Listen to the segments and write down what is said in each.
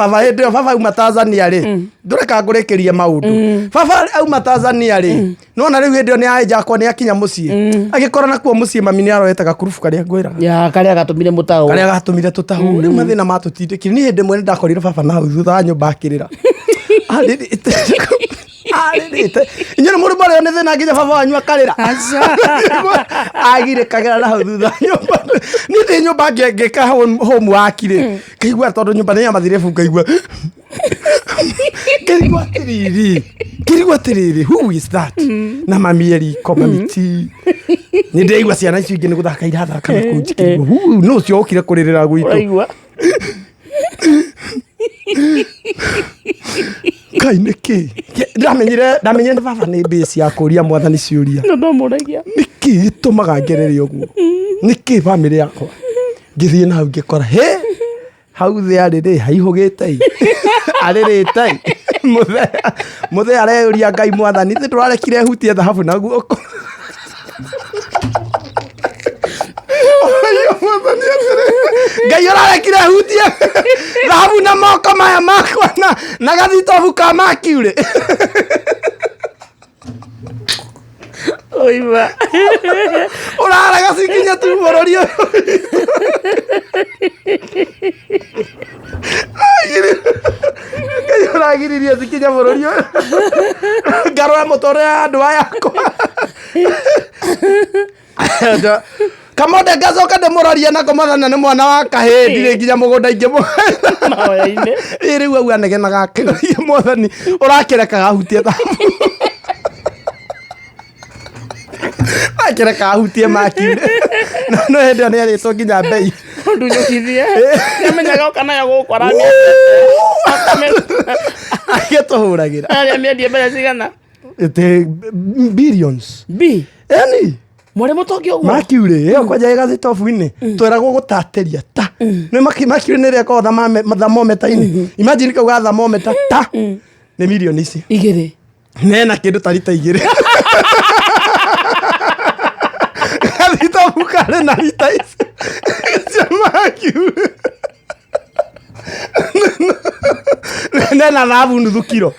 Baba hĩndĩ ĩyo baba auma Tanzania rĩ, ndũreka ngũrĩkĩrie maũndũ. Baba auma Tanzania rĩ, nona rĩu hĩndĩ ĩyo nĩ aĩnjakwo nĩ akinya mũciĩ. Agĩkora nakuo mũciĩ mami nĩ aroete gakurubu karĩa ngwĩraga. Ya karĩa gatũmire mũtaũ. Karĩa gatũmire tũtahwo. Rĩu mathĩna matũtindĩkire. Niĩ hĩndĩ ĩmwe nĩ ndakorire baba na hau thutha wa nyũmba akĩrĩra. Arĩrĩte. Arĩrĩte. Inyuĩ nĩ mũrĩ mwarĩo nĩ thĩna nginya baba wanyu akarĩra. Agirĩkagĩra na hau thutha wa nyũmba. Niĩ ndĩ nyũmba ngĩka homework rĩ. Ngaigua tondũ nyũmba nĩ ya mathirebu ngaigua. Ngaigua atĩrĩrĩ. Ngaigua atĩrĩrĩ, who is that? Na mami e riko, mami ti. Nĩ ndĩraigua ciana icio ingĩ nĩ gũthaka irathaka na kũu njikĩrwo. Nũ ũcio ũkire kũrĩrĩra gwitũ? Ũraigua? Ngai nĩ kĩ? Ndamenyire nĩ baba nĩ mbĩ cia kũria mwathani ciũria. No ndamũragia. Nĩ kĩ gĩtũmaga ngerere ũguo? Nĩ kĩ bamĩrĩ yakwa? Ngĩthiĩ na hau ngĩkora hĩ hau thĩ arĩ rĩ haihũgĩte ĩ arĩrĩte ĩ mũthee mũthee areyũria Ngai mwathani thĩ ndũrarekire hutie thahabu na guoko. Ũraria mwathani atĩrĩ, Ngai ũrarekire hutie thahabu na moko maya makwa na gathitobu ka mercury. Oima. Ũrarega cikinya tu bũrũri ũyũ. Ngai ũragiririe cikinya bũrũri ũyũ. Ngarora mũtũrĩre ya andũ aya akwa. Kamonde ngacoka ndĩmũrorie nako mwathani na nĩ mwana wa kahĩĩ ndirĩ nginya mũgũnda ingĩmũ Mahoya-inĩ. Ĩ rĩu au anegenaga akĩroria mwathani ũrakĩrekaga ahutie thahabu. Akĩreka ahutie maki-inĩ. No hĩndĩ ĩyo nĩ erĩtwo nginya mbei. Ndunyũkithie. Nĩamenyaga oka nayo gũkũ aramĩendia. Agĩtũhũragĩra. Aramĩendia mbeca cigana? Ĩtĩ billions. B. Eni. Mwarĩ mũtongi ũguo? Mercury ĩyo kwanja ĩ gathitobu-inĩ tweragwo gũtatĩria ta nĩ mercury nĩ ĩrĩa ĩkoragwo thermometer-inĩ. Imagine kau ga thermometer ta nĩ mirioni ici. Igĩrĩ. Nena kĩndũ ta rita igĩrĩ. Gathitobu karĩ na rita ici cia mercury. Nena thahabu nuthu kiro.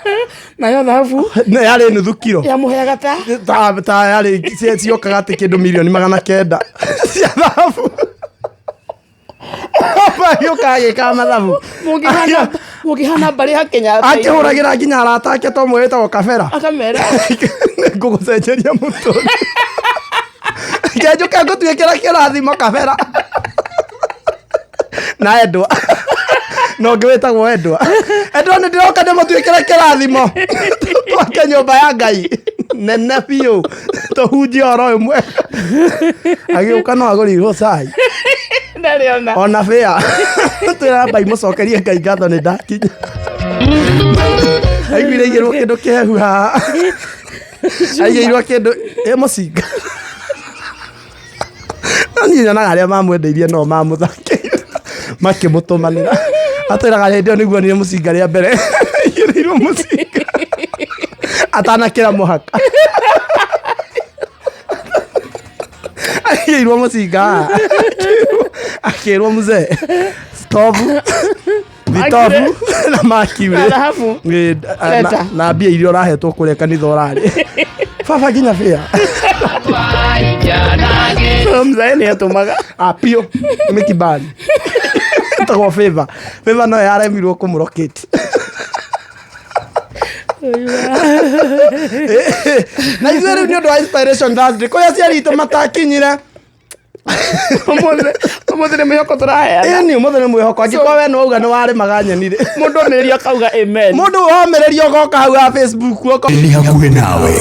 Nayo thahabu Ne yarĩ nuthu kiro. yamũheaga ta Ta yarĩ ciokaga atĩ kĩndũ mirioni 900 cia thahabu. Magĩũka agĩkaga mathabu. Mũngĩhana mbarĩ ya Kenyatta. Akĩhũragĩra nginya arata ake to ũmwe wĩtagwo Kabera. Akamera. Nĩngũgũcenjeria mũtũrĩre. Kenjũke ngũtuĩkĩra kĩrathimo Kabera. Na Edwa. Na ũngĩ wĩtagwo Edwa. Edwa nĩ ndĩroka ndĩmũtuĩkĩre kĩrathimo. Twake nyũmba ya Ngai nene biũ tũhunjie ũhoro ũyũ mwega. Agĩũka no agũrĩirwo cai. Ndarĩ ona. Ona bĩa. Twĩra mbai mũcokerie Ngai ngatho nĩ ndakinya. Aiguire aigĩrwo kĩndũ kĩhehu haha. Aigĩirwo kĩndũ ĩ mũcinga. No niĩ nyonaga arĩa mamwendeirie no mamũthakĩire makĩmũtũmanĩra. Atwĩraga hĩndĩ ĩyo nĩguo onire mũcinga rĩa mbere. Aigĩrĩirwo mũcinga. Atanakĩra mũhaka. Aigĩirwo mũcinga haha. Akĩrwo mzee stovu thitobu na mercury. Na thahabu. Ĩ, Leta. na mbia iria ũrahetwo kũrĩa kanitha ũrarĩ. Baba nginya bĩa. Mzae nĩ atũmaga. Ah, piũ nĩ kibali. Ĩtagwo favor. Favor no yaremirwo kũmũrokate. Na ithuĩ rĩu nĩ ũndũ wa inspiration Thursday kũrĩa aciari aitũ matakinyire. Ũmũthĩ ũmũthĩ nĩ mwĩhoko tũraheana. Ĩni ũmũthĩ nĩ mwĩhoko angĩkorwo we nĩ wauga nĩ warĩmaga nyeni rĩ. Mũndũ omĩrĩria akauga amen. Mũndũ womĩrĩria ũgoka hau ha Facebook ũko Nĩ hakuhĩ nawe.